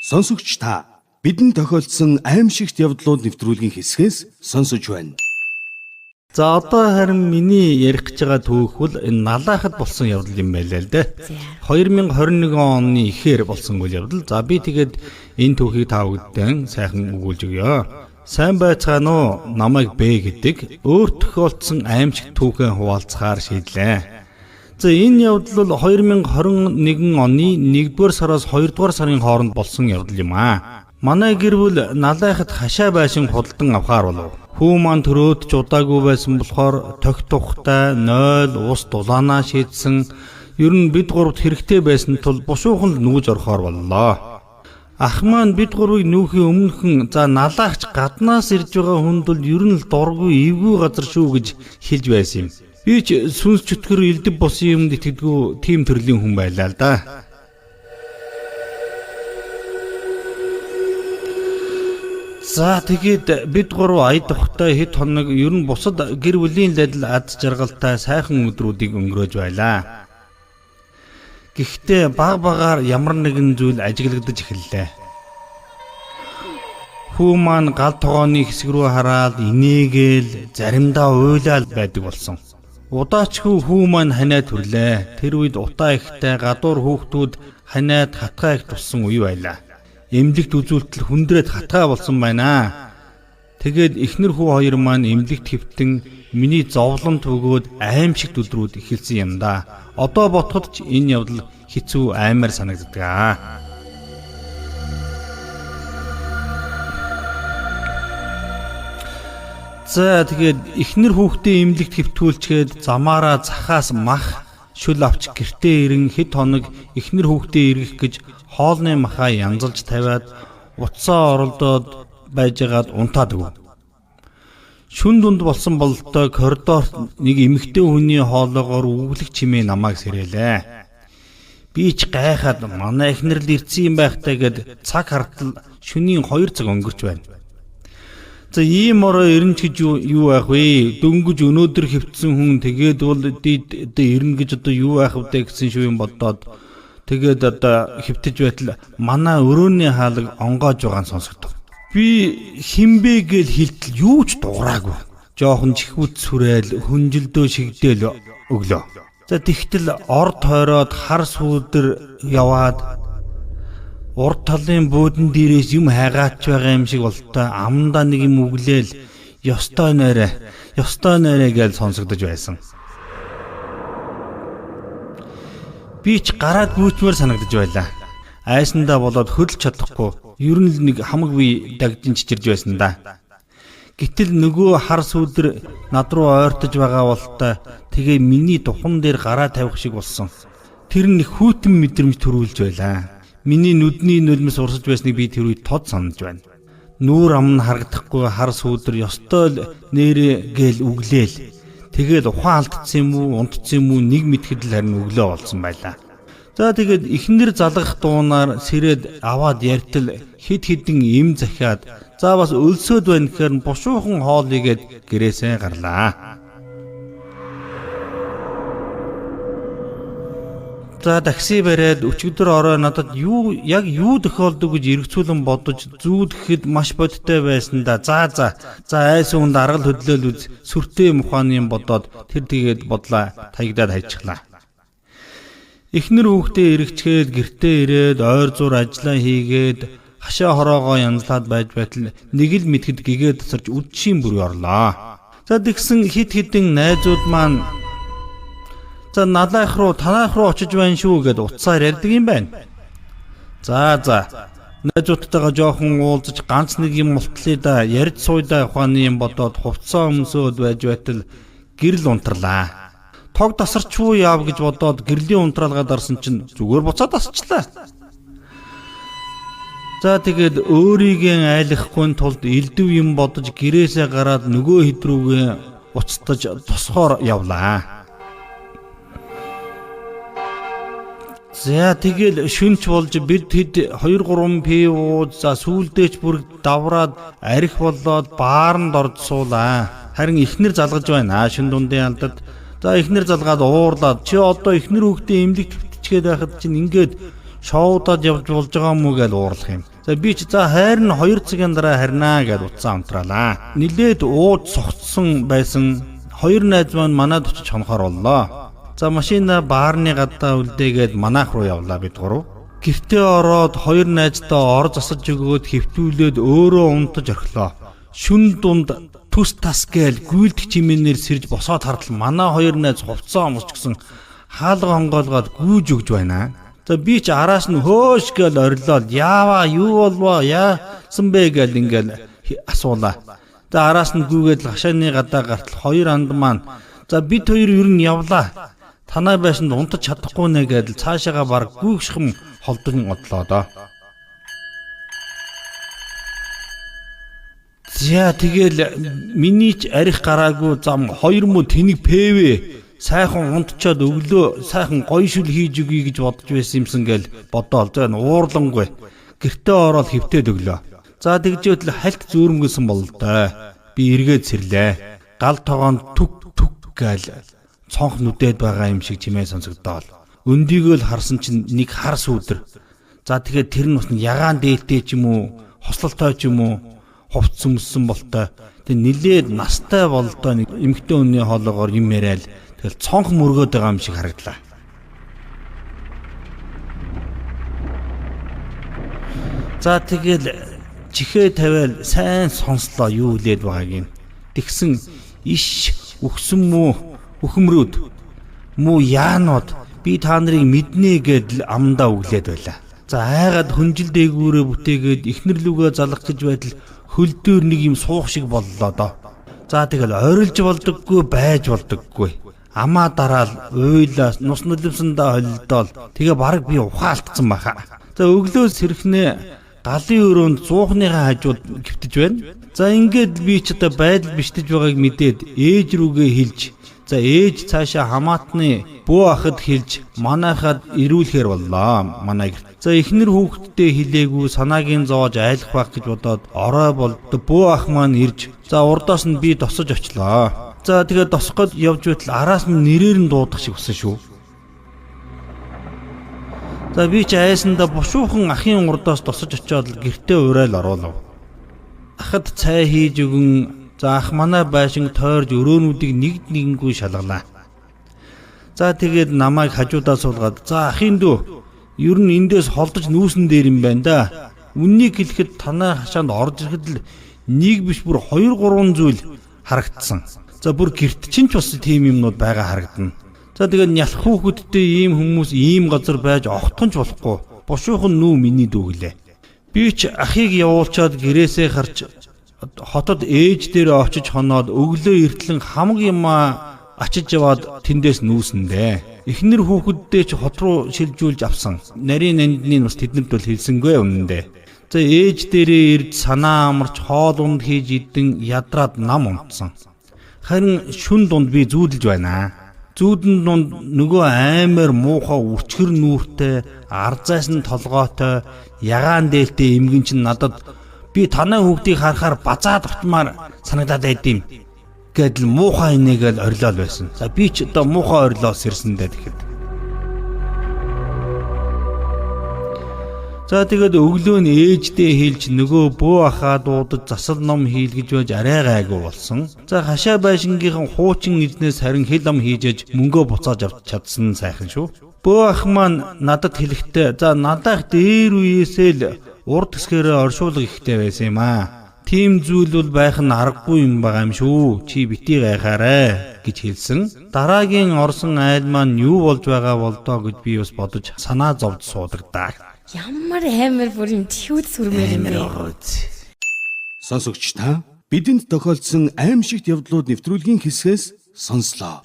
Сонсогч та бидэнд тохиолдсон аимшигт явдлууд нэвтрүүлгийн хэсгээс сонсож байна. За одоо харин миний ярих гэж байгаа түүх бол энэ налаахад болсон явдал юм байлаа л дээ. 2021 оны ихээр болсон үйл явдал. За би тэгээд энэ түүхийг та бүгддэн сайхан өгүүлж өгье. Сайн байцгаана уу? Намайг Б гэдэг өөр тохиолдсон аимшиг түүхэн хуваалцахаар шийдлээ. За энэ явдал бол 2021 оны 1-р сараас 2-р сарын хооронд болсон явдал юм аа. Манай гэр бүл налайхад хашаа байшин худалдан авахаар болов. Хүү маань төрөөд ч удаагүй байсан болохоор тохь тухтай 0 ус дулаанаа шийдсэн. Ер нь бид гуравт хэрэгтэй байсан тул бушуухан л нүүж орохоор боллоо. Ах маань бид гурвыг нүүхийн өмнөхөн за налаагч гаднаас ирж байгаа хүнд бол ер нь л дургүй эвгүй газар шүү гэж хэлж байсан юм. Би ч сүнс чөтгөр элдв босон юмд итгэдэггүй тийм төрлийн хүн байлаа л да. За тэгээд бид гурав ая тухтай хэд хоног ер нь бусад гэр бүлийн ладил ад жаргалтай сайхан өдрүүдийг өнгөрөөж байлаа. Гэхдээ баг багаар ямар нэгэн зүйл ажиглагдаж эхэллээ. Хүү маань гал тогооны хэсэг рүү хараад инээгээл заримдаа уйлаал байдаг болсон. Удаачгүй хүү маань ханаа төрлөө. Тэр үед утаа ихтэй гадуур хүүхдүүд ханиад хатгаа их туссан үе байлаа. Эмнэлэгт үзүүлтэл хүндрээд хатгаа болсон байна. Тэгээд эхнэр хүү хоёр маань эмнэлэгт хэвтэн миний зовлон төгөөд аимшигт өдрүүд эхэлсэн юм да. Одоо ботход ч энэ явдал хэцүү аймаар санагддаг аа. За тэгээд эхнэр хүүхдээ эмнэлэгт хэвтүүлчгээд замаараа захаас мах шүл авч гэртээ ирэн хэд хоног эхнэр хүүхдээ эргэх гэж хоолны махаа янзалж тавиад утсаа оролдоод байжгаад унтаад өгөв. Шүн дунд болсон бололтой коридорт нэг эмэгтэй хүний хоолоогоор үглэх чимээ намайг сэрээлээ. Би ч гайхаад манай эхнэр л ирсэн юм байхтай гэд цаг хартал шөнийн 2 цаг өнгөрч байна. За ийм орой ирнэ ч гэж юу байх вэ? Дөнгөж өнөөдөр хэвтсэн хүн тэгээд бол дид одоо ирнэ гэж одоо юу байх вэ гэсэн шүү юм бодоод тэгээд одоо хэвтэж байтал манай өрөөний хаалга онгоож байгаа нь сонсогдов. Би хинбэ гэл хилтэл юу ч дуураагүй. Жохон чихвүүд сүрээл хүнжилдөө шигдээл өглөө. За тэгтэл ор тойроод хар сүүдэр яваад урд талын буудан дээрээс юм хайгаач байгаа юм шиг болтой амдаа нэг юм өглөөл ёстой нойроо ёстой нойроо гэж сонсогдож байсан. Би ч гараад гүйчмээр санагдаж байлаа. Айсандаа болоод хөдөлж чадахгүй ер нь л нэг хамаг бие дагдин чичирж байсан да. Гэтэл нөгөө хар сүүдэр над руу ойртож байгаа болтой тэгээ миний духан дээр гараа тавих шиг болсон. Тэр нь хүйтэн мэдрэмж төрүүлж байлаа. Миний нүдний нулимс урсаж байсныг би тэр үед тод санаж байна. Нүүр ам нь харагдахгүй хар сүүдэр ёстой л нэрэ гээл өглөөл. Тэгэл ухаан алдсан юм уу, унтсан юм уу нэг мэтгэд л харин өглөө болсон байлаа. За тэгээд эхнэр залгах дуунаар сэрээд аваад ярьтал хэд хэдэн им захиад за бас өлсөөд байна гэхээр бушуухан хоол игээд гэрээсээ гарлаа. За такси бариад өчигдөр орой надад юу яг юу тохиолдов гэж эргцүүлэн бодож зүүдэхэд маш бодиттой байсан да. За за за айсан хүнд аргал хөдлөөл үз сүртэй юм ухааны юм бодоод тэр тэгээд бодлаа таягдаад хайчихлаа. Эхнэр хүүхдээ эргэчгээд гэртээ ирээд ойр зур ажиллаа хийгээд хашаа хороогоо янзлаад байж байтал нэг л мэтгэд гэгээ тасарч үдшийн бүрий орлоо. За тэгсэн хит хитэн найзууд маань за налайх руу танаах руу очиж байна шүү гэд утсаар ярьдаг юм байна. За за найзуудтайгаа жоохон уулзаж ганц нэг юм мултлаа да ярьж сууйдаа ухааны юм бодоод хувцсаа өмсөөд байж байтал гэрэл унтарлаа. Тог тасарч уу яав гэж бодоод гэрлийн унтраалгаа дарсан чинь зүгээр буцаад асчлаа. За тэгээд өөрийгөө айлгахгүй тулд элдв юм бодож гэрээсээ гараад нөгөө хэд рүүгээ уцтаж тосхоор явлаа. За тэгэл шүнч болж бид хэд 2 3 пив ууж за сүүлдээ ч бүр давраад арх болоод бааранд орж суулаа. Харин эхнэр залгаж байна шүн дундын алдад. За эхнэр залгаад уурлаад чи одоо эхнэр хүүхдээ эмнэлэгт хэвтчихээд байхад чинь ингээд шоудаад явж болж байгаа юм уу гэж уурлах юм. За би ч за хайр нь 2 цагийн дараа харнаа гэд утсаа унтраалаа. Нилээд ууж согтсон байсан хоёр найз маань манад очиж хонохоор боллоо. За машина баарны гадаа үлдээгээд манайх руу явлаа бид гурав. Гэртээ ороод хоёр найздаа ор засаж өгөөд хэвтүүлээд өөрөө унтаж орхилоо. Шүн дунд түс тас гээл гүйлдэх чимээнээр сэрж босоод хартал манай хоёр найз хувцас өмсч гисэн хаалга онгоолгоод гүйж өгж байна. За би ч араас нь хөөш гээл орилоод яаваа юу болвоо яасан бэ гээл ингээл асуулаа. За араас нь гүйгээд л хашааны гадаа гартал хоёр анд маань за бид хоёр ер нь явлаа. Танай байшинд унтаж чадахгүй нэ гэдэл цаашаага баг гүйгшхэм холдон одлоо доо. За тэгэл миний ч арих гараагүй зам хоёр мө тэнэг пэвэ сайхан унтчаад өглөө сайхан гоё шүл хийж өгье гэж бодож байсан юмсан гээл бодоол зөө уурлангүй гэртээ ороод хөвтөөд өглөө. За тэгжээтэл хальт зүүрмгэлсэн бололтой. Би эргээд сэрлээ. Гал тогоонд түк түк гээл цонх нүдээд байгаа юм шиг чимээ сонсогдоол. Өндийгөө л харсан чинь нэг хар сүүдэр. За тэгэхээр тэр нь бас ягаан дээлтэй ч юм уу, хослолтой ч юм уу, хувцс өмссөн болтой. Тэг нилээд настай болдоо нэг эмэгтэй хүний хоолоогоор юм яриад тэгэл цонх мөргөөд байгаа юм шиг харагдлаа. За тэгэл чихээ тавиал сайн сонслоо юу үлээд байгааг юм. Тэгсэн иш үхсэн мүү үхмрүүд мүү яанууд би та нарыг мэднэ гэдэл амдаа өглөөд байлаа. За айгаад хүнжил дээгүүрээ бүтээгээд эхнэр лүгээ залгах гэж байтал хөл дээр нэг юм суух шиг боллоо доо. За тэгэл орилж болдоггүй байж болдоггүй. Амаа дараал уйлаас нус нулимсандаа холилдоол тэгээ бараг би ухаалтсан баха. За өглөө сэрхнээ галын өрөөнд зуухныхаа хажууд гівтэж байна. За ингээд би ч одоо байдал биштэж байгааг мэдээд ээж рүүгээ хэлж за ээж цаашаа хамаатны бөө ахад хэлж манайхад ирүүлэхээр боллоо. Манай гэрт. За эхнэр хүүхэдтэй хэлээгүй санаагийн зоож айлах байх гэж бодоод орой болд бөө ах маань ирж за урдаас нь би досож очлоо. За тэгээд досох гээд явж байтал араас минь нэрээр нь дуудах шиг болсон шүү. За би ч айсандаа бушуухан ахын урдаас досож очиод л гэртээ урайл оруулав. Ахад цай хийж өгөн за ах манай байшин тойрж өрөөнүүдийг нэг нэгэнгүй шалгалаа. За тэгээд намайг хажуудаа суулгаад за ахын дүү ер нь эндээс холдож нүүсэн дээр юм байна да. Үннийг хэлэхэд танай хашаанд орж ирэхэд л нэг биш бүр 2 3 зүйл харагдсан. За бүр гэрт чинь ч бас тийм юмнууд байгаа харагдана. За тэгээд нялх хүүхэдтэй ийм хүмүүс ийм газар байж огтхон ч болохгүй. Бушуухан нүү миний дүү гэлээ. Би ч ахыг явуулчаад гэрээсээ харч хотод ээж дээр очиж хоноод өглөө эртлэн хамаг юмаа ачиж яваад тэндээс нүүсэндээ. Эхнэр хүүхэддээ ч хот руу шилжүүлж авсан. Нарийн нандны бас тэднэрт бол хэлсэнгүй үнэндээ. За ээж дээрээ ирж санаа амарч хоол унд хийж идэн ядраад нам унтсан. Харин шүн дунд би зүүдэлж байна. Зүүдэн дунд нөгөө аймаар муухай үрчгэр нүүртэй, арзайс нь толгойтой, ягаан дээлтэй эмгэн чинь надад би танай хүүхдийг харахаар базаад очмаар санагдаад байд юм гэдэл муухай инээгээл орилоол байсан. За би ч одоо муухай орилоос ирсэн дээ тэгэхэд. За тэгээд өглөө нь ээждээ хэлж нөгөө бөө ахаа дуудаж засал ном хийлгэж байж арай гайгүй болсон. За хашаа байшингийнхан хуучин эзнээс харин хэл ам хийжээж мөнгөө буцааж авч чадсан нь сайхан шүү. Бөө ах маань надад хэлэхдээ за надайх дээр үеэсээ л урд хэсгээрээ оршуулга ихтэй байсан юм аа. Тийм зүйл бол байх нь аргагүй юм байгаа юм шүү. Чи битгий гайхаарай гэж хэлсэн. Дараагийн орсон айл маань юу болж байгаа болдоо гэж би бас бодож санаа зовж суудаг даа. Ямар амар бүр юм чихүүд сүрмээр юм бэ. Сонсогч та бидэнд тохиолдсон аимшигт явдлууд нэвтрүүлгийн хэсгээс сонслоо.